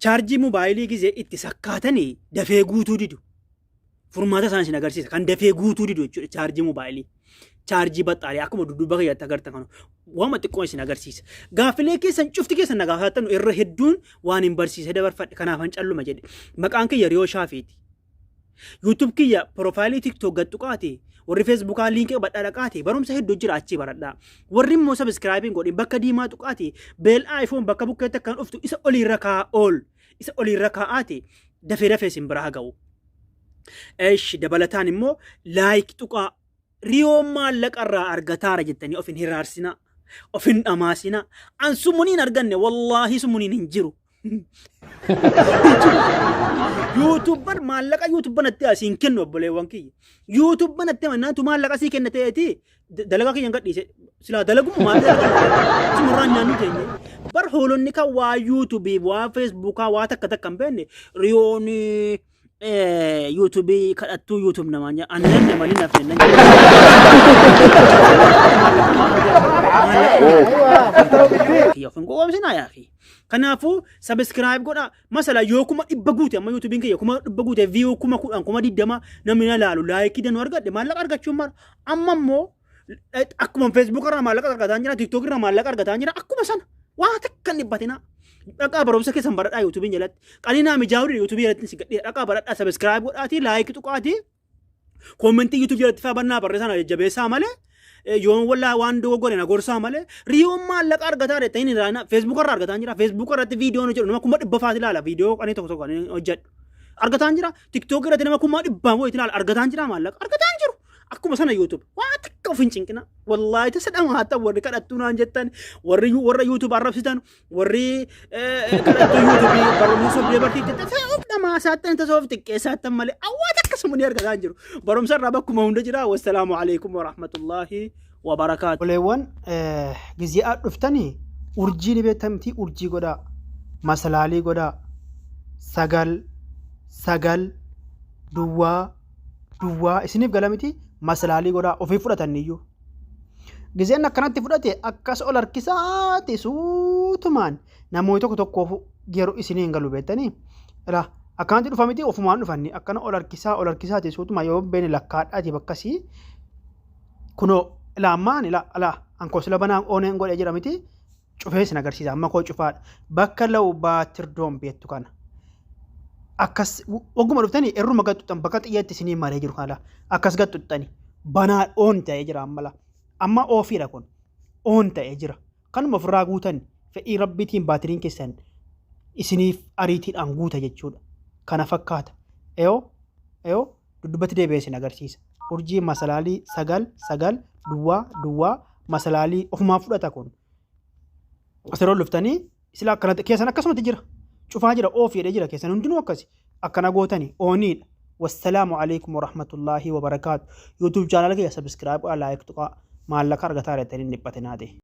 Chaarjii mobaayilii gizee itti sakkaatanii dafee guutuu didu. Furmaata isaan isin agarsiisa. Kan dafee guutuu didu jechuudha chaarjii mobaayilii. Chaarjii baxxaalee akkuma dudduuba kiyyatti agartan kana waama xiqqoo isin agarsiisa. Gaaffilee keessan cufti keessan na gaafattan irra hedduun waan hin barsiisee dabarfadhe kanaafan calluma jedhe. Maqaan kiyya Riyoo Shaafiiti. YouTube kiyya profaayilii TikTok gad tuqaati warri Facebookaa liinkii qabadhaa dhaqaati barumsa hedduu jira achii baradhaa. Warri immoo subscribe hin godhin bakka diimaa tuqaati beel iPhone bakka bukkeetti akkan dhuftu isa oliirra kaa'aa ol isa oliirra kaa'aati dafee dafee isin biraa ga'u. Eesh dabalataan immoo like tuqaa Riyoon maallaqa irraa argataara jettanii of hin hiraarsinaa. Of hin dhamaasinaa. An sumuniin arganne wallaahi sumuniin hin jiru. Yuutuubban maallaqa yuutuubban natti asii hin kennu obboleewwan kiyya. Yuutuubban natti amannaatu maallaqa sii kenna ta'eeti dalagaa kiyya hin gadhiise. Silaa dalaguma maal dalagaa sumarraan nyaannu teenye. Bar hoolonni kan waa yuutuubii waa feesbuukaa waa takka takka hin beekne riyoon yuutuubii kadhattuu yuutuub namaan jedha. Ani nan namani nafne nan jedha. Kiyya of hin gowwoomsinaa yaa akhi. Kanaafuu sabiskiraayib godhaa. Masala yoo 100,000 guute amma yuutuubiin kiyya 100,000 guute viyuu 10,000 20,000 namni na laalu laayikii danuu argadhe maallaqa argachuun mara. Amma immoo akkuma feesbuuk irraa maallaqa argataa jira tiiktook irraa maallaqa argataa jira akkuma sana waa takka hin dhiphatinaa. Dhaqaa barumsa keessan baradhaa yuutuubiin jalatti. Qalinaa mijaa'uu yuutuubii jalatti si gadhee dhaqaa baradhaa sabiskiraayib godhaatii laayikii tuqaatii Koomentii YouTube jalatti faa bannaa barreessaa na jajjabeessaa malee yoon wallaa waan dogoggore na gorsaa malee riyoon maallaqa argataa dha ta'in irraa Facebook irraa argataa jira Facebook irratti viidiyoon hojjedhu nama 100,000 faati ilaala viidiyoo qanii tokko tokko kan hojjedhu argataa jira TikTok irratti nama 100,000 wayitti ilaala argataa jira maallaqa argataa jiru akkuma sana YouTube waa takka of hin cinqina wallaahi tasa dhamaatan warri kadhattuu naan jettan warri warra YouTube arrabsitan Warri kadhattuu yuutuubii barumsa sobdee barsiifte tasa of dhamaasaattan tasa of xiqqeessaattan malee awwaata akkasuma ni argataa jiru. Barumsa irraa bakkuma hunda jira. Wassalaamu alaikum warahmatullaahi wabarakaatu. Obboleewwan gizee dhuftanii urjii ni beektamti urjii godhaa masalaalii godhaa 9 9 duwwaa duwwaa isiniif gala miti masalaalii godhaa ofii fudhatanniyyuu. Gizeen akkanatti fudhate akkas ol harkisaati suutumaan namoonni tokko tokkoof yeroo isinii hin galu beektanii. Ilaa akkanatti dhufa miti ofumaan dhufanni akkana ol harkisaa ol harkisaati suutumaan yoo beekne lakkaadhaati bakkasii. Kunoo ilaa ammaan ilaa ilaa ankoo sila banaa ooneen godhee jira miti cufee isin agarsiisa amma koo cufaadha. Bakka law baatirdoon beektu kana. Akkas oguma dhuftanii irruma gaxuxan bakka xiyyeetti isinii maree jiru kana akkas gaxuxxani banaa oon ta'ee jira amma laa. Amma oofiidha kun oon ta'ee jira. Kanuma ofirraa guutan fedhii rabbiitiin baatiriin keessan isiniif ariitiidhaan guuta jechuudha. Kana fakkaata. Eeyoo eeyoo duddubbatti deebi'ee isin agarsiisa. Urjii masalaalii 9 9 duwwaa duwwaa masalaalii ofumaan fudhata kun. Asirra dhuftanii sila akkanatti keessan akkasumatti jira. Cufaa jira oof jedhee jira keessan hundinuu akkasi. Akkana gootani ooniidha. Wassalaamu alaikum warahmatullaahi wabarakaatu. YouTube chaanala kiyya subscribe godhaa like tuqaa maallaqa argataa jettanii hin dhiphatinaa ta'e.